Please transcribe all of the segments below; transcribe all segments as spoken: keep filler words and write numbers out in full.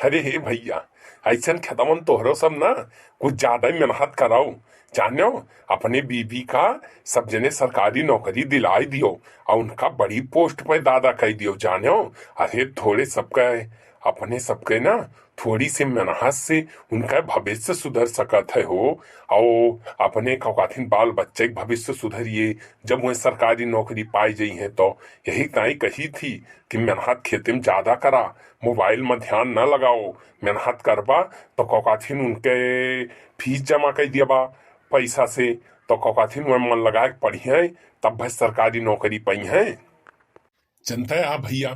अरे हे भइया, अइसन खेतवन तोहरो सब ना, कुछ ज्यादा ही मेहनत कराओ। जान्यो, अपने बीबी का सब जने सरकारी नौकरी दिलाइ दियो, अउ उनका बड़ी post पे दादा कइ दियो। जान्यो, अरे थोड़े सबके, अपने सबके ना, थोड़ी सी मेहनत से उनका भविष्य सुधर सकत है हो, अउ अपने का कहथिन बाल बच्चे के भविष्य सुधरिए, जब वह सरकारी नौकरी पाइ जइहैं तो। यही ताई कही थी कि मेहनत खेते में ज्यादा करा, mobile में ध्यान न लगाओ। मेहनत करबा तो का कहथिन उनके fees जमा कइ दियबा पैसा से, तो का कहथिन वह मन लगाए के पढ़िहैं, तब भाई सरकारी नौकरी पइहैं। जनता है भइया,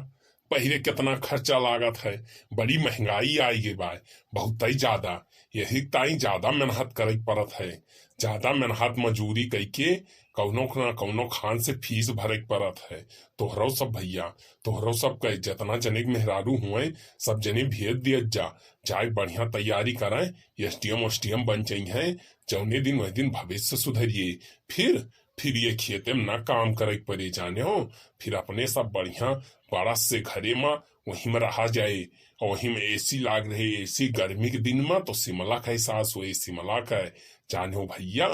पहिरे केतना खर्चा लागत है, बड़ी महंगाई आइ गइ बाय, बहुतै ज्यादा। यही ताई ज्यादा मेहनत करइ के परत है, ज्यादा मेहनत मजूरी कइके कउनो न कउनो खान से fees भरइ के परत है। तोहरउ सब भइया, तोहरउ सब के जेतना जने के मेहरारू हुए, सब जने भेज दियत जा, जाए बढ़िया तैयारी करइँ, SDM ओसडीएम बन जइहैं, जउने दिन वही दिन भविष्य सुधरिए। फिर फिर ये खेते में ना काम करइ के परे, जान्यो। फिर अपने सब बढ़िया बड़ा से घरे मा वही में रहा जाए। अउ वही में AC लाग रहे, AC गर्मी के दिन मा तो सिमला का एहसास होए, सिमला का, जान्यो भइया,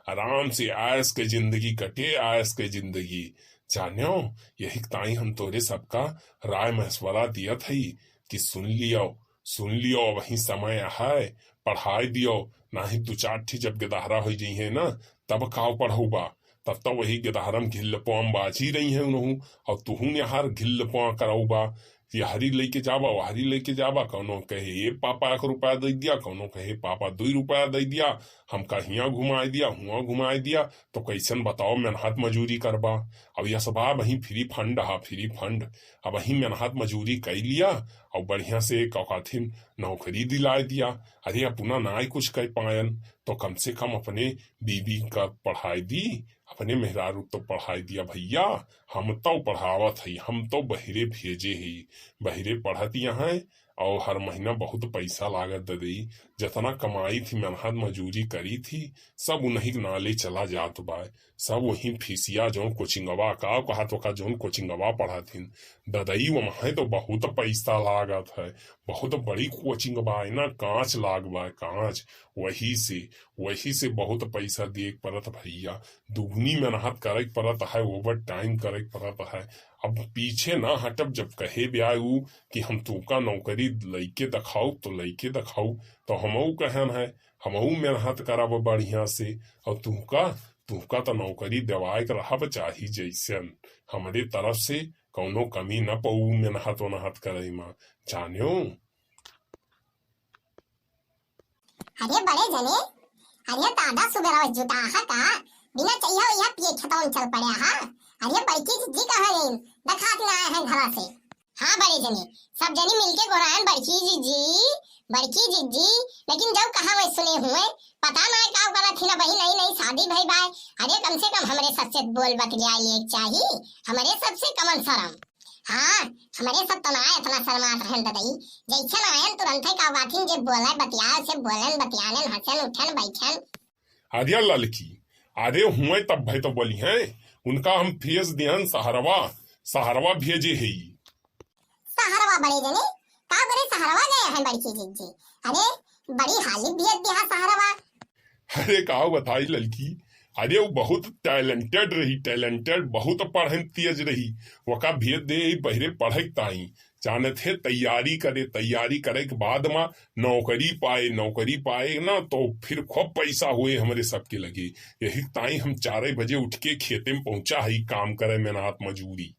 आराम से आयस के जिंदगी कटे, आयस के जिंदगी, जान्यो। यही ताई हम तोरे सबका राय मशवरा दियत हई कि सुन लियो, सुन लियो, अबहीं समय है, पढ़ाइ दियो, नाहीं दू चार ठी जब गेदहरा होइ जइहैं ना, तब काव पढ़उबा, तब तो वही गेदहरा में घिल्लपवा में बाझी रहिहैं उनहू, अउ तुहू यार घिल्लपवा करउबा, यहरी लइके जाबा, वहरी लइके जाबा, कउनो कहे, "ए पापा, एक रुपया दइ दिया," कउनो कहे, "पापा, दुइ रुपया दइ दिया, हमका हियाँ घुमाइ दिया, हुआँ घुमाइ दिया," तो कइसन बताओ, मेहनत मजूरी करबा। अब यस बा, अबहीं free fund हा, free fund, अबहीं मेहनत मजूरी कइ लिया, अउ बढ़िया से का कहथिन नौकरी दिलाइ दिया। अरे, अपना नाहीं कुछ कइ पायन, तो कम से कम अपने बीबी का पढ़ाइ दी, अपने मेहरारू तो पढ़ाइ दिया भइया। हम तो पढ़ावत हई, हम तो बहिरे भेजे हई, बहिरे पढ़त यहाँ है, अउ हर महीना बहुत पैसा लागत ददई। जतना कमाई थी, मेहनत मजूरी करी थी, सब उन्हीं के नाले चला जात बा। सब वही फीसिया जौन कोचिंगवा का कहत ओका जौन कोचिंगवा पढ़ाथिन ददई, वमहे तो बहुत पैसा लागत है, बहुत बड़ी कोचिंग बा ना, कांच लाग बा, कांच। वही से, वही से बहुत पैसा दिए के परत भइया, दुगुनी मेहनत करे के परत है, overtime करे के परत है। अब पीछे ना हटब, जब कहे ब्याय ऊ कि हम तुका नौकरी लइके देखाउब तो लइके देखाउब, तो हमहू कहन है, हमहू मेहनत करब बढ़िया से, अउर तुहका, तुहका तो नौकरी देवाए के रहब चाही जैसन। हमरे तरफ से कौनो कमी न पऊ मेहनत ओनहत करे मा, जान्यो। अरे बड़े जने, अरे दादा सुबेरवा जुटा हा का? बिना चइहा उइहा पिए खेतवा में चल पड़े हा। अरे बड़की जिज्जी कहाँ गइन? देखात ना आए हैं घरा से। हाँ बड़े जने, सब जनी मिलके गोहरायन, "बड़की जिज्जी, बड़की जिज्जी।" लेकिन जब कहाँ वही सुने हुए, पता ना का करत थी ना, वही नई नई शादी भई बाय। अरे कम से कम हमरे सबसे बोल बतियाए लिए चाही, हमरे सबसे कमन शरम। हाँ, हमरे सब तो ना इतना शर्मात रहन ददई, जैसे ना आयन तुरंते का बाथिन जे बोले बतियाए से बोलन बतियालन, हंसन उठन बैठन। अरे ललकी, अरे हुए तब भाई तो बोली हैं, उनका हम भेज दिहन सहरवा, सहरवा भेजे है। सहरवा बड़े जने, का बोले सहरवा गए हैं बड़की जिज्जी? अरे बड़ी हाली भेज दिया सहरवा। अरे का बताई ललकी, अरे वो बहुत talented रही, talented, बहुत पढ़े में तेज रही, ओका भेज दे बहिरे पढ़े के ताई। जानत है तैयारी करे, तैयारी करे के बाद मा नौकरी पाए, नौकरी पाए ना तो फिर खूब पैसा हुए हमरे सबके लगे। यही ताई हम चारे बजे उठ के खेते में पहुंचा है काम करे, मेहनत मजूरी।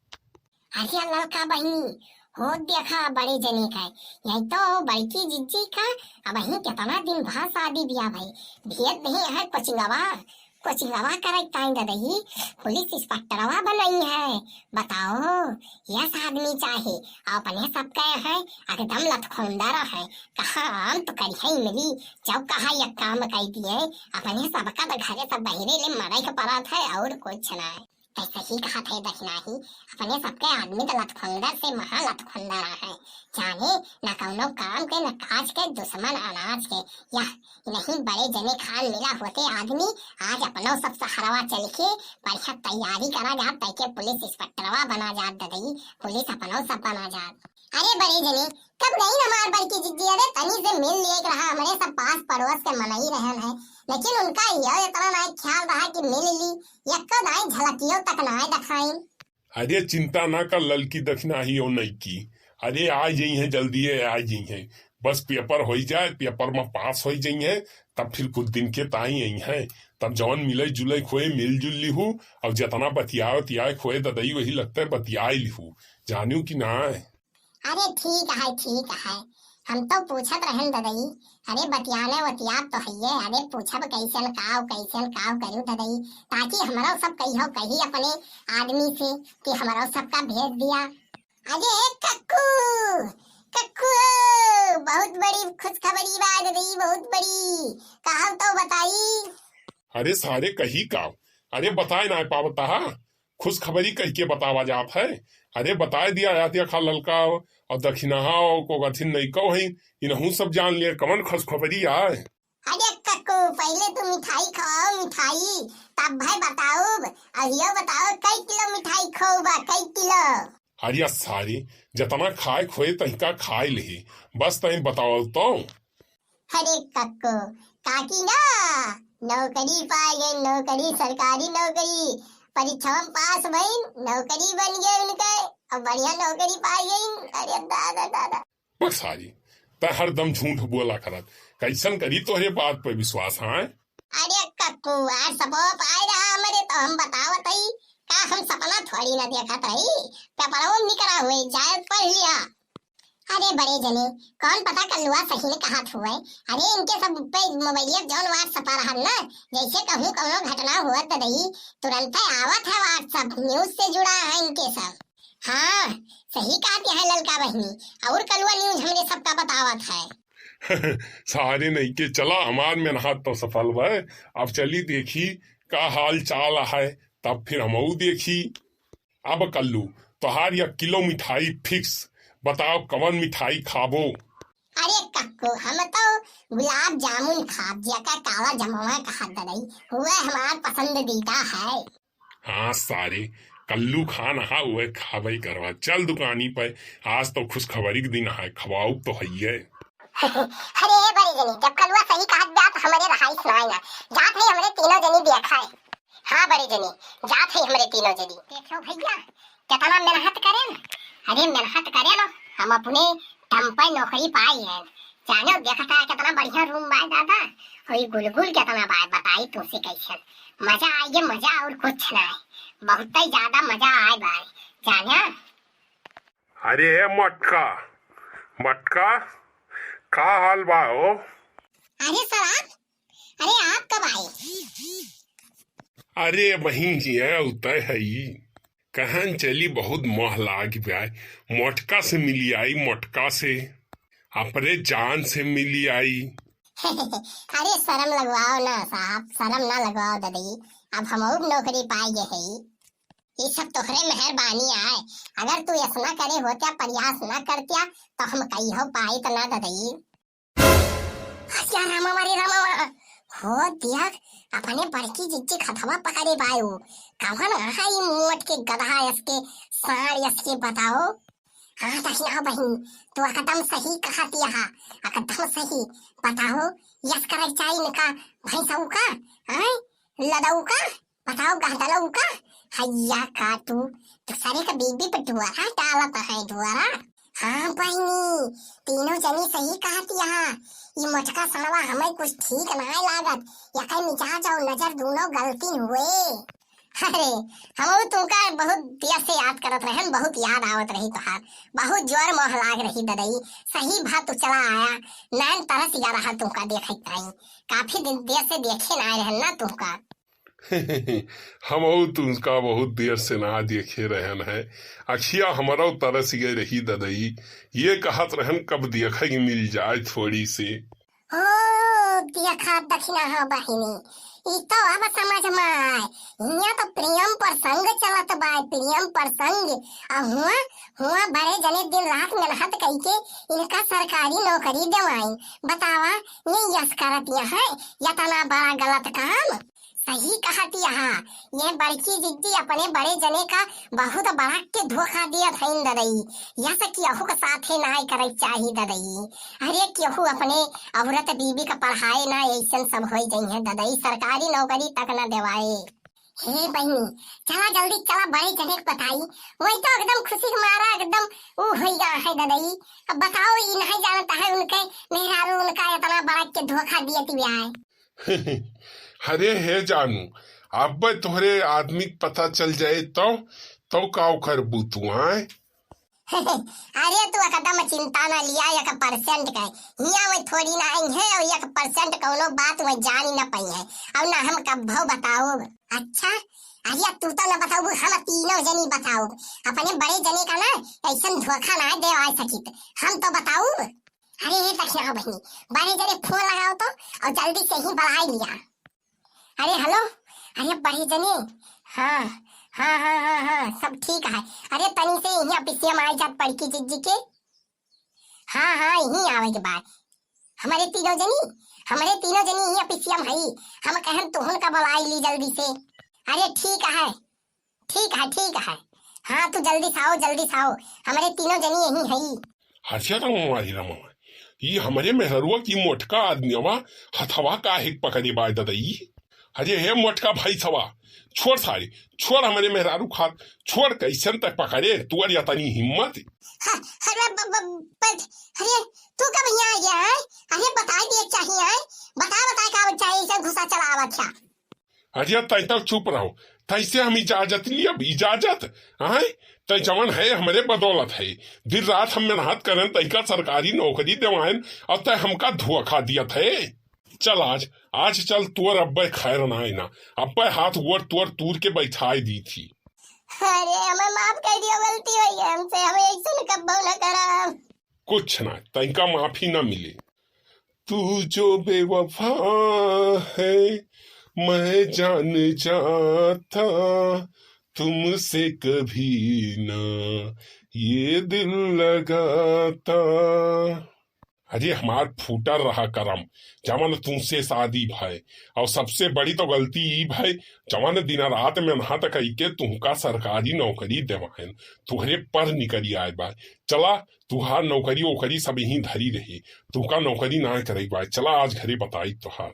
अरे ललका बहिनी, हो देखा बड़े जने का, यही तो बड़की जिज्जी का, अबहीं कितना दिन बाद शादी बियाह भई, भेज दे है कोचिंगवा, कोचिंगवा करे ताई ददई, पुलिस इंस्पेक्टरवा बनई है। बताओ, यस आदमी चाहे, अपने सब कहे है, एकदम लतखोंदर है, कहाँ आम तो करिहे इमली, जब कहा यक काम कई दिए, अपने सबका तो घरे सब बहिरे ले मरे के परत है और कुछ ना है। तै सही कहत है दखिनाही, अपने सबके आदमी तो लतखुंदर से महा लतखुंदर है। जाने न कौनो काम के, न काज के, दुश्मन अनाज के। यह नहीं बड़े जने खान मिला होते आदमी, आज अपनो सब सहरवा चल के बढ़िया तैयारी करा जात, तैके पुलिस इंस्पेक्टरवा बना जात ददई, पुलिस अपनो सब बना जात। अरे बड़े जने, कब गई हमार बड़की जिज्जी? अरे तनी से मिल लिए रहा, हमरे सब पास पड़ोस के मनई रहन है, लेकिन उनका यह इतना ना ख्याल रहा कि मिल ली, यक्को दाई झलकियो तक ना दिखाई। अरे चिंता ना कर ललकी दखिनाही और नईकी, अरे आ जइहैं, जल्दिए आ जइहैं, बस पेपर होई जाए, पेपर में पास होई जइहैं, तब फिर कुछ दिन के ताई अइहैं, तब जौन मिले जुले खोए मिलजुल लिहू, और जितना बतियाए उतियाए खोए ददई वही लगते बतियाए लिहू, जानियो कि ना? अरे ठीक है, ठीक है, हम तो पूछत रहन ददई। अरे बतियाने वतियात तो हइये, अरे पूछब कैसन काव, कैसन काव करू ददई, ताकि हमरो सब कहियो कही अपने आदमी से कि हमरो सबका भेज दिया। अरे कक्कू, कक्कू, बहुत बड़ी खुशखबरी बा ददई, बहुत बड़ी। कहब तो बताई। अरे सारे कही काव? अरे बताए ना पावता हा, खुशखबरी कह के बतावा जात है। अरे बताए दिया जात या खा ललका और दखिनाहा और को गथिन नहीं कहो है, इनहू सब जान लिए कवन खुशखबरी आए। अरे कक्कू, पहले तू मिठाई खवाओ, मिठाई, तब भाई बताओ, अहियो बताओ, कई किलो मिठाई खोबा, कई किलो? अरे सारे, जतना खाए खोए तहिका खाए ले, बस तही बताओ तो। अरे कक्कू, काकी ना नौकरी पाए गई, नौकरी, सरकारी नौकरी, परीक्षा में पास भइन, नौकरी बन गई उनके, अब बढ़िया नौकरी पाए गई। अरे दादा, दादा। बस सारी, तै हरदम झूठ बोला करत, कैसन करी तोहरे बात पे विश्वास, हाँ? अरे कक्कू, आज सबो पाए रहा हमरे, तो हम बतावत हई, का हम सपना थोड़ी ना देखत रही, पेपरवा में निकरा हुए, जाए पढ़ लिया। अरे बड़े जने, कौन पता कल्लुआ सही में कहत हुए। अरे इनके सब पे मोबाइल जौन WhatsApp आ रहा ना, जैसे कहूँ कौनो घटना हुआ तो दई, तुरंत आवत है WhatsApp, news से जुड़ा है इनके सब। हाँ, सही कहत है ललका बहिनी, और कल्लुआ news हमरे सबका बतावत है। सारे नहीं के चला, हमार मेहनत तो सफल भय। अब चली देखी का हाल चाल है, तब फिर हमऊ देखी। अब कल्लू, तोहार या किलो मिठाई fix, बताओ कवन मिठाई खाबो? अरे कक्कू, हम तो गुलाब जामुन खाब, जेका काला जमवा कहत ददई, हुए हमार पसंदीदा है। हाँ सारे, कल्लू खान हा हुए खाबई करवा। चल दुकानी पे, आज तो खुशखबरी के दिन है, खवाऊ तो हइये। अरे बड़े जनी, जब कलुआ सही कहत बा तो हमरे रहाई सुनाई ना, जात है हमरे तीनों जनी देखा है। हाँ बड़े जनी, जात है हमरे तीनों जनी। देखो भैया, कितना मेहनत करेन। अरे मेहनत करेन, हम अपने दम पे नौकरी पाई है। जानो देखता है कितना बढ़िया room बा दादा, और ये गुलगुल कितना बा, बताई तुमसे कैसन मजा आए, ये मजा और कुछ ना है, बहुत ही ज्यादा मजा आए बा। जानो। अरे ए मटका, मटका, का हाल बा हो? अरे सर आप, अरे आप कब आए? अरे वहीं जी है, उतय है ई। कहन चली बहुत मोह लाग बा, मटका से मिली आई, मटका से, अपने जान से मिली आई। अरे शर्म लगवाओ ना साहब, शर्म ना लगवाओ ददई, अब हमहू नौकरी पाए गए है। ये सब तोहरे मेहरबानी आए, अगर तू ऐसा ना करे होत्या, प्रयास ना करत्या, तो हम कहियो पाइत ना ददई। या रामा, अरे रामा, हो देख, अपने बड़की जिज्जी खतवा पकड़े बायो। कवन है ई मोट के गधा यस के, साँड़ यस के, बताओ। हाँ दखिना बहिन, तू एकदम सही कहत हा, एकदम सही। बताओ, यस करे चाही इनका भैंसऊ का, हैं? लदऊ का? बताओ गहदलऊ का? हैया का तू, तू सारे का बीबी पे ढुआरा डालत है, ढुआरा। हाँ बहिनी, तीनों जनी सही कहत हा। ई मोटका सड़वा हमें कुछ ठीक नाय लागत। यके मिजाज और नजर दोनों गलती हुए। अरे, हमहू तुमका बहुत देर से याद करत रहन, बहुत याद आवत रही तोहार, बहुत जोर मोह लाग रही ददई। सही बात तू चला आया, नैन तरस गया रहा तुमका देखत ताई, काफी दिन देर से देखे ना रहन ना तुमका। हमहू तुमका बहुत देर से ना देखे रहन है, अखिया हमरो तरस गए रही ददई, ये कहत रहन कब देखे के मिल जाए थोड़ी से। ओ, तिया खात दखिना ह बहिनी, ई तो अब समझ में आए। हियां तो प्रेम प्रसंग चलत बा, प्रेम प्रसंग। आ हुआ, हुआ बड़े जने दिन रात मेहनत कइके इनका सरकारी नौकरी देवाई। बतावा, ये यस करत यहाँ, यतना बड़ा गलत काम। सही कहत यहाँ, ये बड़की जिज्जी अपने बड़े जने का बहुत बड़ा के धोखा दियत हईन ददई। यस केहू के साथे नाय करे चाही ददई। अरे केहू अपने औरत बीबी का पढ़ाए ना, ऐसन सब होई जइहें ददई, सरकारी नौकरी तक ना देवाए। हे बहिनी, चला जल्दी चला बड़े जने के बताई। वही तो एकदम खुशी के मारा एकदम ऊ होई गा है ददई। अब बताओ, ई नहीं जानता है उनके मेहरारू उनका इतना बड़ा के धोखा दियत बिया है। अरे हे जानू, अब तोहरे आदमी के पता चल जाए तो, तो का करबू तू, आय? अरे तू एकदम चिंता ना लिया, एक percent का हियां में थोड़ी ना आई है, और एक percent कौनो बात वह जान ही ना पाई है, और ना हम कब्बो बताओ। अच्छा, अरे तू तो ना बताओ, हम तीनों जनी बताओ, अपने बड़े जने का ना ऐसन धोखा ना दे आ सकित, हम तो बताओ। अरे ये दखिना बहिनी, बड़े जने फोन लगाओ तो, और जल्दी से ही बढ़ाई लिया। अरे हेलो, अरे बड़े जने, हाँ, हाँ, हाँ, हाँ, हाँ, सब ठीक है। अरे तनी से यहीं ऑफिसिया में आई जात बड़की जिज्जी के। हाँ, हाँ, यहीं आवे के बाद। हमारे तीनों जनी, हमारे तीनों जनी यहीं ऑफिसिया में हई। हम कहन तुहन का बुलाई ली जल्दी से। अरे ठीक है, ठीक है, ठीक है। हाँ, तू जल्दी से आओ, जल्दी से आओ। हमारे तीनों जनी यहीं हई। हसिया तो हमारी रमवा, ई हमरे मेहररुआ की मोटका आदमियवा हथवा काहे पकड़े बाय ददई? अरे हे मोटका भैंसवा, छोड़ सारे, छोड़ हमरे मेहरारू खात, छोड़, कैसन तक पकड़े, तोर यतनी हिम्मत। ह-, अरे ब-, ब-, ब-, अरे तू कब यहाँ आ गया है? अरे बताई दिए चाहिए है, बता, बता का चाहिए, इसे घुसा चला आवत है। अरे तै तक चुप रहो, तैसे हम इजाजत लियब, इजाजत, आय? तै जवन है हमरे बदौलत है, दिन रात हम मेहनत करन, तैका सरकारी नौकरी देवायन, और तै हमका धोखा दियत है। चल आज, आज चल तोर अब्बे खैर ना आए ना, अब्बे हाथ गोड़ तोर तूर के बैठाए दी थी। अरे हमें माफ कर दियो, गलती हो गई हमसे, हमें ऐसे कब्बो न करब। कुछ ना, तैका माफी ना मिले। तू जो बेवफा है, मैं जान जाता, तुमसे कभी ना ये दिल लगाता। अरे हमार फूटल रहा करम, जवन तुमसे शादी भय, और सबसे बड़ी तो गलती ई भय, जवन दिन रात मेहनत कइके तुमका सरकारी नौकरी देवायन, तुहरे पर निकरी आए बा। चला, तुहार नौकरी ओकरी सब यहीं धरी रही, तुमका नौकरी ना करे बा। चला आज घरे बताई तुहार।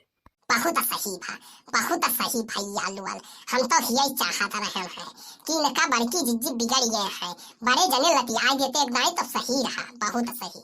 बहुत सही भा, बहुत सही भैया लोगन। हम तो यही चाहत रहन है कि इनका बड़की जिज्जी बिगड़ गए हैं, बड़े जने लतिया देते नहीं तो सही रहा, बहुत सही।